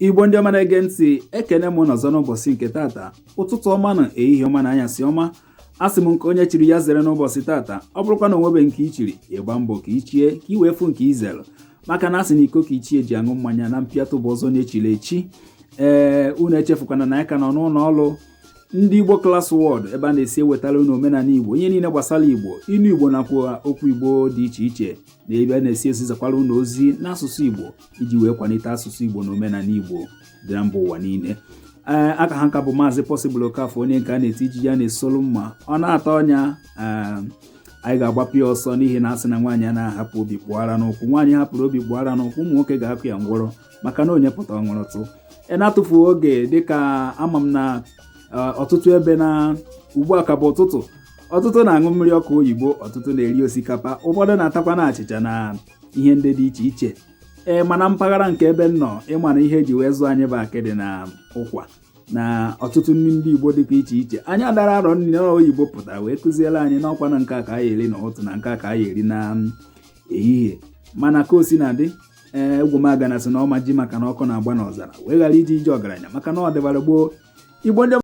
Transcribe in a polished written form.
Igbo ndị ọma na-ege ntị, ekene m unu ọzọ n'ụbọchị nke tata. Ụtụtụ ọma na ehihie ọma na anyasị ọma. Asị m nke onye chiri ya zere n'ụbọchị tata. Ọ bụrụkwa na o nwebe nke i chiri, ịgba mbọ ka i chie ka i wee fụ nke i zere, maka na asị na iko ka ichie ji aṅụ mmanya na mpịatụ bụ ọzọ onye chiri echi. Ee, unu echefukwana na anyị ka nọ n'ụlọ ọrụ ndị Igbo Class World, ebe a na-esi ewetara unu omenala Igbo, ihe niile gbasara Igbo, inu Igbo nakwa okwu Igbo dị iche iche, na ebe a na-esi ezizakwara unu ozi n'asụsụ Igbo iji wee kwalite asụsụ Igbo na omenala Igbo dị na mba ụwa niile. Ee, aka ha nka bụ Maazị Possible Okafọ, onye nke a na-eti ijiji a na-esolu mma ọ na-atọ ọnya. Ee, anyị ga-agbapụ ya ọsọ n'ihi na asị na nwaanyị a na-ahapụ obi kpụọ ara n'ụkwụ, nwaanyị hapụrụ obi kpụọ ara n'ụkwụ, ụmụ nwoke ga-akụ ya ngwọrọ, maka na onye pụta ọṅụrụtụ. E na-atụfughị oge, dịka ama m na ọtụtụ ebe na ugbu a ka bụ ụtụtụ, ọtụtụ na-aṅụ mmiri ọkụ oyibo, ọtụtụ na-eri osikapa, ụfọdụ na-atakwa na achịcha na ihe ndị dị iche iche. Ee, mana mpaghara nke ebe m nọ, ịma na ihe eji wee zụọ anyị bụ akịdị na ụkwa na ọtụtụ nri ndị Igbo dịkwa iche iche. Anyị adara arọ nri oyibo pụtara wee kụziere anyị n'ọkwa na nke a ka anyị eri n'ụtụtụ na nke a ka anyị eri na ehihie. Mana ka o si na dị, ee, egwumagana sị na ọma ji maka na ọkụ na-agba n'ọzara wee ghara iji ije ọgaranya, maka na ọ dịbara gboo. Igbo ndị